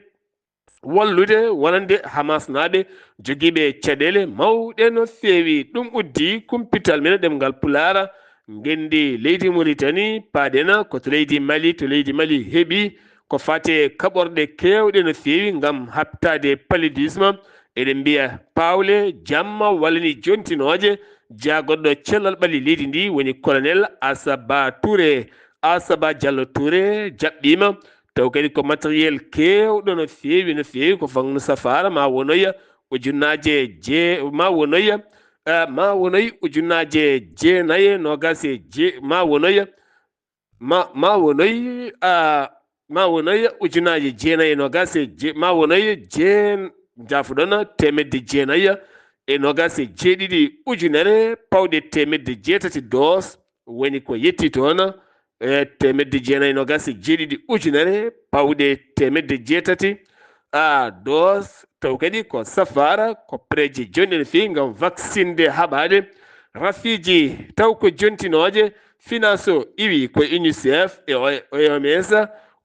wallude wonande Hamasnaaɓe jogiiɓe caɗeele mawɗe no feewi. Ɗum uddi kumpital men ɗemngal Pulaar, ngenndi leydi Muritani, paaɗen ko to leydi Mali, to leydi Mali heɓi ko faati e kaɓorɗe keewɗe no feewi ngam haɓtaade paludisme. Eɗen mbiya paawle jamma walla ni jontinooje. Jaagoɗo cellal ɓalli leydi ndi woni colonel Asaba Touré, Asaba Diallo Touré jaɓɓiima. Taw kadi ko matériel keewɗo no feewi, no feewi, ko fangnu safaara ma wonoya ujunnaaje je-, ma wonoya, eh, ma wonoy ujunnaaje jeenaye noogas e je-, ma wonoya, ma, ma wonoy, ah, ma wonoy ujunnaaje jeenaye noogas e je-, ma wonoy jeen-, jaafuɗon, teemedde jeenaye e noogas e jeeɗiɗi ujunere pawɗe teemedde jeetati doos woni ko yetti toon, e teemedde jeenaye noogas e jeeɗiɗi ujunere pawɗe teemedde jeetati, a, doos. Taw kadi ko safaara, ko pereeje jonɗe no feewi ngam vaksinde haɓaade. Rafiiji taw ko jontinooje, finance o iwi ko UNICEF e O M S,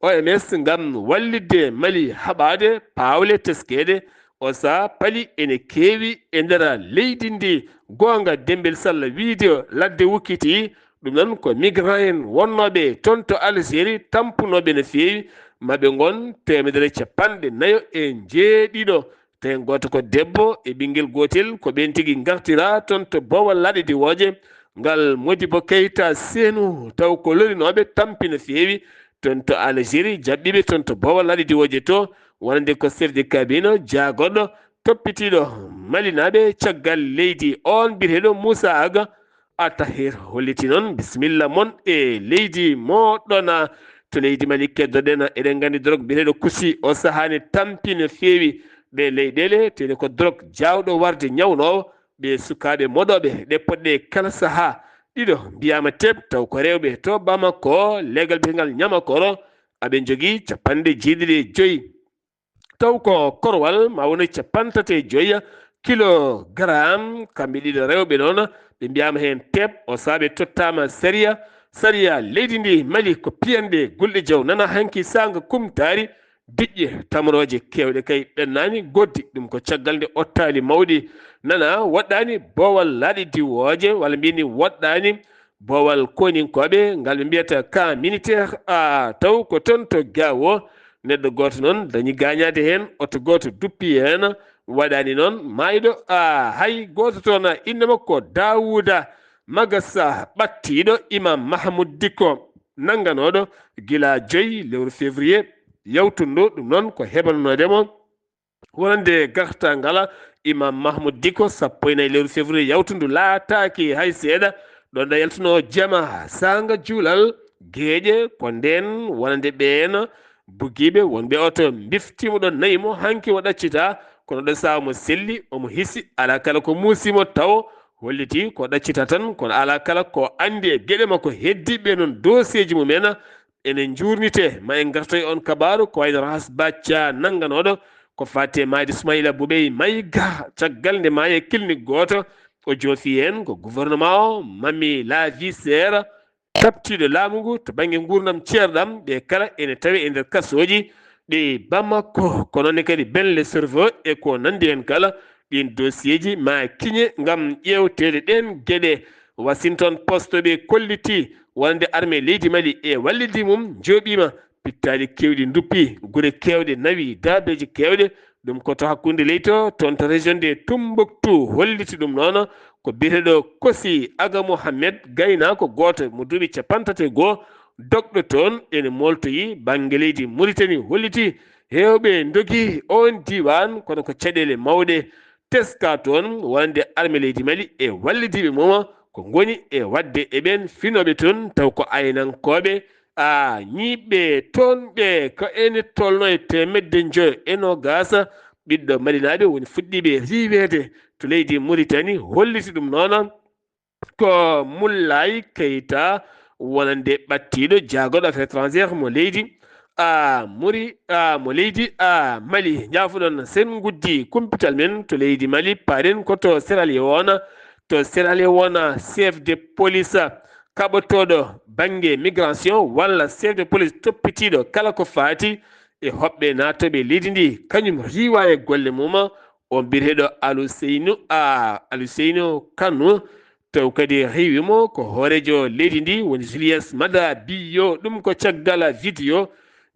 O M S ngam wallitde Mali haɓaade paawle teskeede. O sahaa pali ene keewi e nder leydi ndi. Goonga, Dembel Sall wiide ladde wukkiti. Ɗum noon ko migrant en wonnooɓe toon to Algérie, tampunooɓe no feewi, maɓe ngon teemedere capanɗe nayo e njeeɗiɗo. Tawi gooto ko debbo e ɓinngel gootel, ko ɓeen tigi ngartira toon to Boowal Laaɗe Diwooje. Ngal Modibo Keita Senu, taw ko lorinooɓe tampi no feewi toon to Algérie, jaɓɓiiɓe toon to Boowal Laaɗe Diwooje to, wonande ko chef de cabinet jaagoɗo toppitiiɗo Malinaaɓe caggal leydi, oon biyeteeɗo Moussa Aga Attahir. Holliti noon bisimilla mon e leydi mooɗon. to leydi Mali keddoɗen, eɗen nganndi drog biyeteeɗo kusi o sahaa ne tampi no feewi ɗe leyɗeele, tene ko drog jaawɗo warde ñawnoowo ɓe sukaaɓe moɗooɓe ɗe poɗɗe kala sahaa. Ɗiɗo mbiyaama teep taw ko rewɓe to Bamako, leegal biyetengal Ñamakoro, aɓe njogii capanɗe jeeɗiɗi e joyi. Taw ko korwal ma woni capanɗe tati e joyi kilogaram, kamɓe ɗiɗo rewɓe noon, ɓe mbiyaama heen teep o sahaa ɓe tottaama sariya. Sariya leydi ndi Mali ko piyanɗe gulɗe jaw nana hanki saanga kumtaari, diƴƴe tamrooje keewɗe kay ɓennaani goddi. Ɗum ko caggal nde ottaali mawɗi nana waɗɗaani boowal laaɗe diwooje walla mbiyeni woɗɗaani boowal koninkooɓe ngal ɓe mbiyata ka militaire, a taw ko toon to Gaawo neɗɗo gooto noon dañi gaañaade heen, oto gooto duppi heen, waɗaani noon maayɗo a hay gooto toon. Innde makko Daawuda Magasa ɓattiiɗo Imam Mahmud Dikko nannganooɗo gila joyi lewru février yawtundu, ɗum noon ko heɓananoode mo wonande gartaangal Imam Mahmud Dikko sappo e nayi lewru février yawtundu laataaki hay seeɗa. Ɗon ɗo yaltunoo jama saanga juulal geeƴe ko ndeen wonande ɓeen bugiiɓe wonɓe oto mbiftiimo ɗon nayi mo hanki o ɗaccitaa, kono ɗo sahaa mo selli omo hisi alaa kala ko muusi mo taw holliti ko ɗaccitaa tan, kono alaa kala ko anndi e geɗe makko heddiiɓe noon doosieeji mumen. Ene njuurnitee ma en ngartoy on kabaaru ko wayno Rahas Bacca nannganooɗo ko faati e maayde Sumayla Bubey Mayga caggal nde maayi e clinique gooto. O joofi heen ko gouvernement o Mami Lavisère, kaɓtiiɗo laamu ngu to bannge nguurndam ceerɗam, ɓe kala ene tawee e nder kasooji ɗi Bamako, ko noon ne kadi Ben le Cerveau e ko nanndi heen kala. Ɗiin doosieeji ma kiñe ngam ƴeewteede ɗeen geɗe. Washington Post ɓe kolliti wonande armée leydi Mali e wallidi mum njooɓiima, pittaali keewɗi nduppi, gure keewɗe nawi, daabeeji keewɗe. Ɗum ko to hakkunde leydi to, toon to région de Tumbuktu holliti ɗum noon. Ko biyeteeɗo Kosi Aga Mohamed, gaynaako gooto mo duuɓi capanɗe tati e goo, dogɗo toon, ene mooltoyi bannge leydi Muritani, holliti heewɓe ndogi oon diiwaan, kono ko caɗeele mawɗe teska toon, wonande armée leydi Mali e wallidiiɓe mum ko ngoni e waɗde e ɓeen finooɓe toon, taw ko aynankooɓe, a ñiiɓɓe toon ɓe ko ene tolnoo e teemedde njoyo e noogaas ɓiɗɗo malinaaɓe woni fuɗɗiiɓe riiweede to leydi Muritani, holliti ɗum noon. Ko Mullaay Keyta wonande ɓattiiɗo jaagorɗo affaires étrangères mo leydi a muri a mo leydi a Mali. Njaafuɗon sen nguddi kumpital men to leydi Mali, paaren ko to Sierra Leone. To Sierra Leone, chef de police kaɓotooɗo bannge migration walla chef de police toppitiiɗo kala ko faati e hoɓɓe naatooɓe leydi ndi, kañum riiwa e golle mum. On biyeteeɗo Aluseynu a Aluseynu Kanu, taw kadi riiwi mo ko hooreejo leydi ndi woni Julius Mada Biyo. Ɗum ko caggal vidéo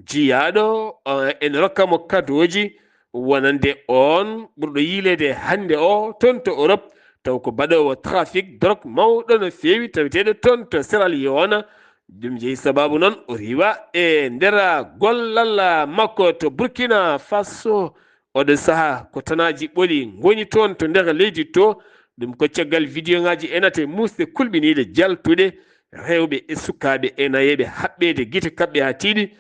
jiyaaɗo, eh, ene rokka mo kadooji wonande oon ɓurɗo yiileede hannde o toon to Europe, taw ko baɗoowo trafic drogue mawɗo no feewi, taweteeɗo toon to Sierra Leone. Ɗum jeyi sabaabu noon o riiwa e nder gollal makko to Burkina Faso. Oɗo sahaa ko tanaaji ɓoli ngoni toon to nder leydi to. Ɗum ko caggal vidéoŋaaji enate muusɗe kulɓiniiɗe jaltuɗe, rewɓe e sukaaɓe e nayeeɓe haɓɓeede gite kaɓɓe haa tiiɗi.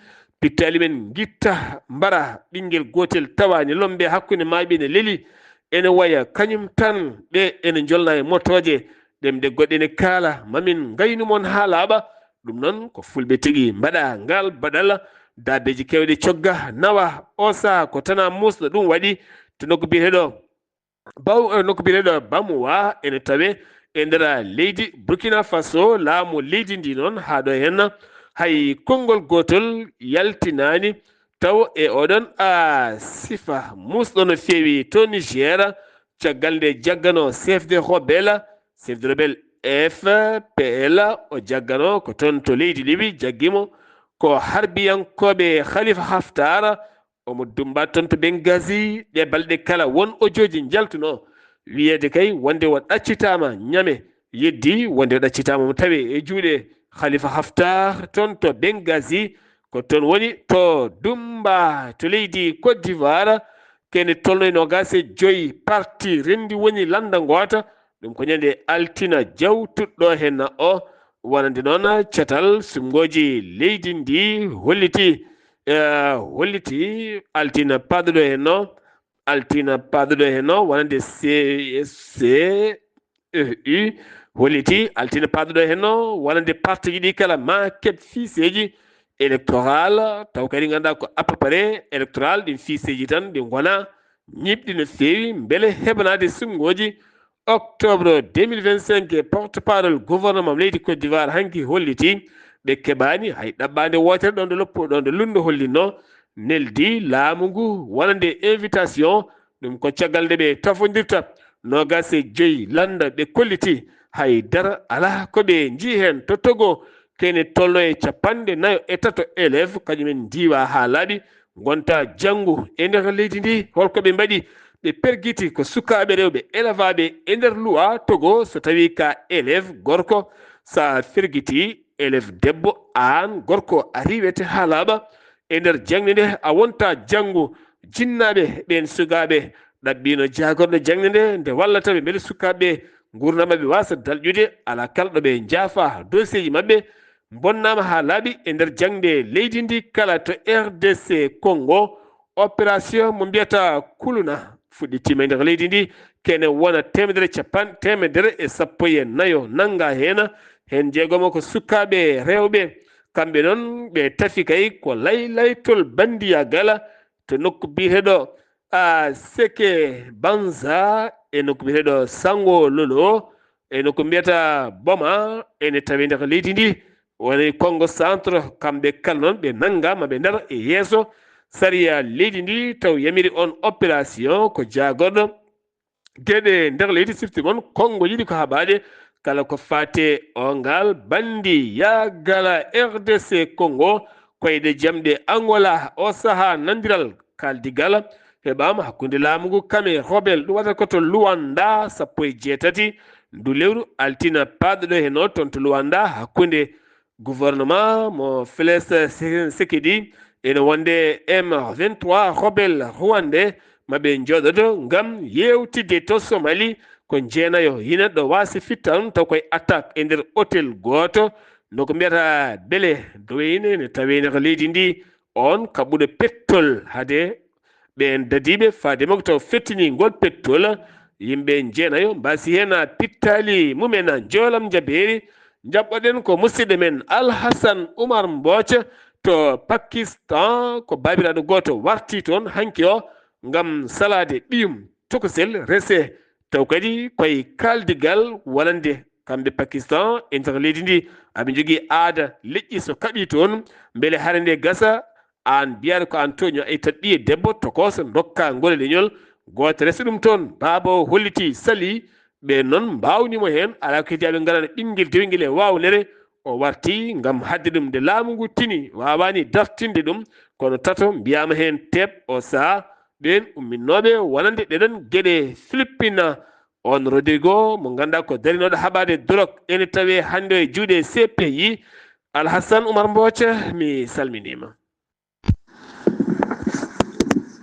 Pittaali men ngitta mbara ɓinngel gootel tawaani lombe hakkunde maayɓe ne leli. Ene waya kañum tan ɓe ene njolna e motooje, ɗemɗe goɗɗe ne kaala, mamin ngaynu mon haa laaɓa. Ɗum noon ko fulɓe tigi mbaɗa ngal baɗal, daabeeji keewɗi cogga nawa. O sahaa ko tanaa muusɗo ɗum waɗi to nokku biyeteeɗo Baw-, eh, nokku biyeteeɗo Bamuwa ene tawee e nder leydi Burkina Faso. Laamu leydi ndi noon haa ɗo heen hay konngol gootol yaltinaani. Taw e oɗon a sifa muusɗo no feewi to Niger, caggal nde jaggano chef de rebelle, chef de rebelle F P L, o jaggano ko toon to leydi Libi, jaggi mo ko harbiyankooɓe Khalifa Haftar. Omo dummba toon to Benghazi, ɗe balɗe kala won ojooji njaltunoo, wiyeede kay wonde o ɗaccitaama Ñame, yeddi wonde o ɗaccitaama mo tawe e juuɗe Khalifa Haftar toon to Benghazi. Ko toon woni to dummba to leydi Côte d'Ivoire, kene tolno e noogaas e joy parti renndi woni lannda ngoota. Ɗum ko ñande altina jawtuɗo heen o, Wonande noon catal suɓngooji leydi ndi holliti, eh, holliti altine paaɗuɗo heen o, altine paaɗuɗo heen o wonande C S C E U holliti altine paaɗuɗo heen o wonande partiiji ɗi kala ma keɓ fiiseeji électoral, taw kadi ngannduɗaa ko à peu près électoral, ɗin fiiseeji tan ɗi ngona ñiiɓɗi no feewi mbele heɓanaade suɓngooji octobre deux mille vingt-cinq. Porte-parole gouvernement leydi Côte d'Ivoire hanki holliti ɓe keɓaani hay ɗaɓɓaande wootere ɗon ɗo loppo, ɗon ɗo lunndo hollinno, neldi laamu ngu wonande invitation. Ɗum ko caggal nde ɓe tafondirta noogaas e joy lannda, ɓe kolliti hay dara alaa ko ɓe njii heen. To Togo, kene tolno e capanɗe nayo e tato élève, kañumen ndiwa haa laaɓi, ngonta janngu e nder leydi ndi. Holko ɓe mbaɗi? Ɓe pergiti ko sukaaɓe rewɓe élevaaɓe e nder luwa Togo. So tawii ka élève gorko, sa fergiti élève debbo, aan gorko a riiwete haa laaɓa. E nder jaŋde nde a wonta janngu, jinnaaɓe ɓeen sukaaɓe ɗaɓɓiino jaagorɗo jaŋde nde, nde wallata ɓe mbele sukaaɓe ɓe nguurndam maɓɓe waasa dalƴude. Alaa kala ɗo ɓe njaafa dossier ji maɓɓe, mbonnaama haa laaɓi e nder jaŋde leydi ndi kala. To R D C Congo, opération mo mbiyata Kuluna fuɗɗitiima e nder leydi ndi, kene wona teemedere capan-, teemedere e sappo e nayo nannga heen, heen jeegomo ko sukaaɓe rewɓe. Kamɓe noon ɓe tafi kay ko laylaytol Bandiya Gala to nokku biyeteeɗo a Seke Banza e nokku biyeteeɗo Sango Lolo e nokku mbiyata Boma, ene tawi nder leydi ndi. Woni Kongo Centre, kamɓe kala noon ɓe nanngaama ɓe ndar e yeeso sariya leydi ndi, taw yamiri on opération ko jaagorɗo geɗe nder leydi. Sifti mon Kongo yiɗi ko haɓaade kala ko faate o ngal bandi yaagala R D C Congo, koyɗe jamɗe Angola. O sahaa nandiral kaaldigal heɓaama hakkunde laamu ngu kam e rebel, ɗum waɗata ko to Luanda, sappo e jeetati ndu lewru altina paaɗuɗo heen o, toon to Luanda, hakkunde gouvernement mo Félix Tshisekedi ene wonde M vingt-trois rebel rwandais maɓe njooɗoto ngam yeewtidde to Somali. Ko jeenayo ina ɗo waasi fittan taw koye attaque e nder hôtel gooto, no ko mbiyata Bele Doweyne, ne tawee nder leydi ndi, on kaɓɓuɗo pettol hade ɓeen dadiiɓe faade makko taw fettini ngol pettol. Yimɓe jeenayo mbaasi heen pittaali mumen. Njoolam njabeeri, njaɓɓoɗen ko musidɗo men Alhasan Umar Mbooc to Pakistan, ko baabiraaɗo gooto warti toon hanki o ngam salaade ɓiyum tokosel rese, taw kadi koye kaaldigal wonande kamɓe Pakistan e nder leydi ndi. Aɓe njogii aada leƴƴi so kaɓii toon, mbele hare nde gasa, aan mbiyaɗo ko aan tooño, a ittat ɓiye debbo tokooso, ndokka ngol e leñol gooto, resa ɗum toon. Baaba o holliti, salii, ɓe noon mbaawni mo heen, alaa ko heddii aɓe ngarana ɓinngel dewngel e waawnere, o warti ngam haɗde ɗum. Nde laamu ngu tini, waawaani dartinde ɗum, kono tato mbiyaama heen teep. O sahaa, ɓeen umminnooɓe wonande ɗeɗon geɗe Filippina, on Rodrigo mo ngannduɗaa ko darinooɗo haɓaade dorog, ene tawee hannde o e juuɗe C P I. Alhasan Umar Mbooc, mi salminiima.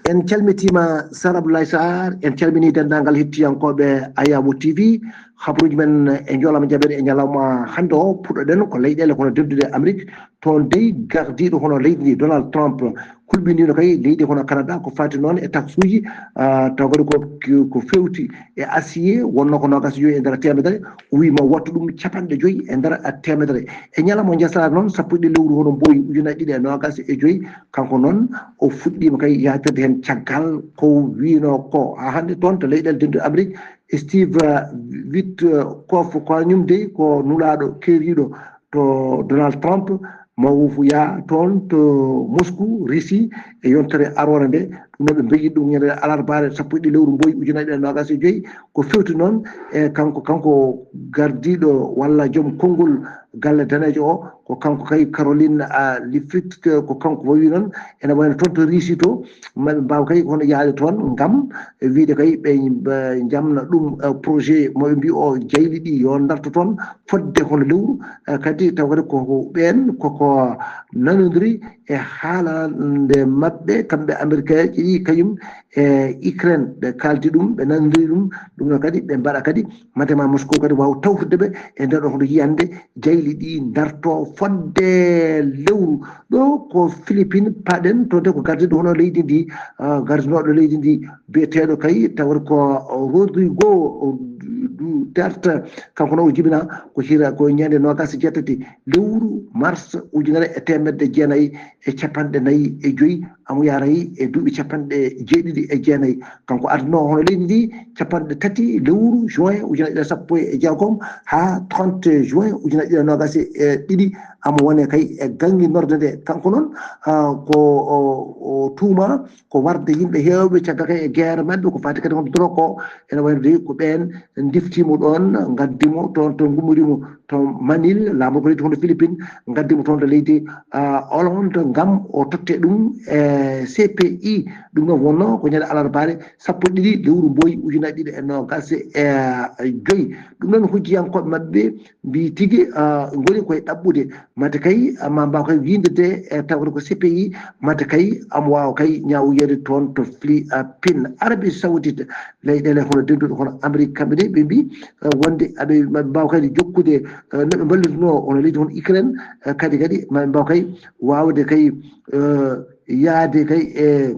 En calmitiima, Sar Abdoulaye Sarr, en calminii denndaangal heɗtiyankooɓe Ayaawo T V. Habruuji men e njoolama jaɓeede e ñalawma hannde o, puɗɗoɗen ko leyɗeele kono denduɗe Amérique. Toon dey, gardiiɗo hono leydi ndi, Donald Trump, kulɓiniino kay leydi hono Canada ko faati noon e taxuuji, ah, taw kadi ko, ko feewti e acier, wonnoo ko noogaas e joyi e nder teemedere. O wii ma wattu ɗum capanɗe joyi e nder teemedere. E ñalawma njasaare noon, sappo e ɗiɗi lewru hono Mbooy ujunaaji ɗiɗi e noogaas e joyi, kanko noon o fuɗɗiima kay yahtirde heen caggal ko wiinoo ko. Haa hannde toon to leyɗeele denduɗe Amérique, Steve, ah, Witkoff, ko kañum dey ko nulaaɗo keeriiɗo to Donald Trump, mo wufuya toon to Moscou, Russie, e yontere aroore nde. Ɗum noon ɓe mbeyi ɗum ñande alarbaare sappo e ɗiɗi lewru Mbooy ujunaaji ɗiɗi e noogaas e joyi. Ko feewti noon e kanko, kanko gardiiɗo walla joom konngol galle daneejo o, ko kanko kay Caroline, ah, Leavitt, ko kanko wawi noon. Ene wayno toon to Russie to, maɓe mbaaw kay hono yahde toon ngam wiide kay ɓe, ɓe njamna ɗum, eh, projet mo ɓe mbi o jayli ɗi yo darto toon fodde hono lewru. Eh, kadi taw kadi ko, ko ɓeen koko nanodiri e haalande maɓɓe kamɓe Amerikaaɓe ɗi kañum e Ukraine, ɓe kaaldi ɗum, ɓe nanndiri ɗum. Ɗum ɗo kadi ɓe mbaɗa kadi, mate ma Moscou kadi waawa tawtude ɓe e nder ɗo hono yiyannde jayli ɗi darto fodde lewru. Ɗo ko Philippines paɗen, toon te ko gardiiɗo hono leydi ndi, ah, gardinooɗo leydi ndi biyeteeɗo kay tawata ko Rodrigo Duterte, kanko noon o jibina ko hira ko ñande noogaas e jeetati lewru mars ujunere e teemedde jeenayi e capanɗe nayi e joyi, amo yaray e duuɓi capanɗe jeeɗiɗi e jeenayi. Kanko adduno hono leydi ndi capanɗe tati lewru juin ujunere ɗiɗi sappo e jeegom haa trente juin ujunere ɗiɗi noogaas e ɗiɗi, amo wone kay e gangi norde nde. Kanko noon, ah, ko o, o tuuma ko warde yimɓe heewɓe caggal kay e guerre maɓɓe, ko faati kadi hono drogue o, ene wayno de ko ɓeen ndiftiimo ɗoon, ngaddimo toon, to ngummorimo to Manille, laamorgo leydi hono Philippines, ngaddimo toon to leydi, ah, Hollande ngam o totte ɗum e C P I. Ɗum noon wonno ko ñande alarbaare sappo e ɗiɗi lewru mboyi ujunaaji ɗiɗi e noogaas e joyi. Ɗum noon hujjiyankooɓe maɓɓe mbii tigi, ah, ngoni koye ɗaɓɓude mate kay, ah, ma mbaaw kay winnde de e tawde ko C P I, mate kay amo waawa kay ñaawoyeede toon to Philippines. Arabie Saoudite, leyɗeele hono dennduɗe hono Amérique, kamɓe de ɓe mbii, eh, wonde aɓe, maɓe mbaaw kadi jokkude, eh, no ɓe mballirnoo hono leydi hono Ukraine, eh, kadi kadi maɓe mbaaw kay waawde kay, eh, yahde kay e,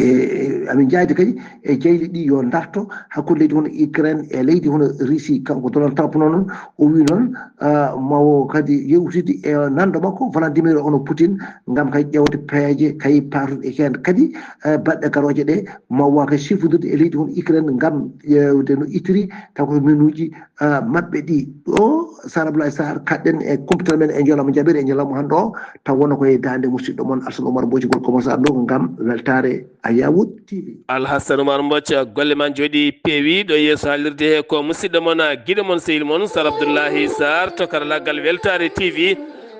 e, e, amin njaadi kadi e jayli ɗi yo darto hakkunde leydi hono Ukraine e leydi hono Russie. Kanko Donald Trump noon, o wii noon, ah, mawo kadi yewtidi e nanndo makko Vladimir hono Putin ngam kay ƴeewde peeje kay paatuɗe heen kadi, eh, baɗɗe garooje ɗe, mawa kay sifondirde e leydi hono Ukraine ngam ƴeewde no ittiri taw ko minuuji, ah, maɓɓe ɗi. Ɗo Sara Abdoulaye Sarr kaɗɗen e kumpital men e ñalawma jaɓere e ñalawma hannde o, taw wona koye daande musidɗo mon Alsan Oumar Mboji, gorko mo Sarr ɗo ngam weltaare. Ayawut T V. Alhassan Oumar Mbodj, golle ma njooɗi peewi. Ɗo yeeso haalirde he ko musidɗo mon, giɗo mon, sehil mon Sar Abdoullahi Sarr to karalaagal Weltaare T V.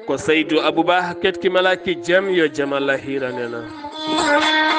Ko Saydou Abouba, ketki malaki jam, yo jam Allah hiiran en.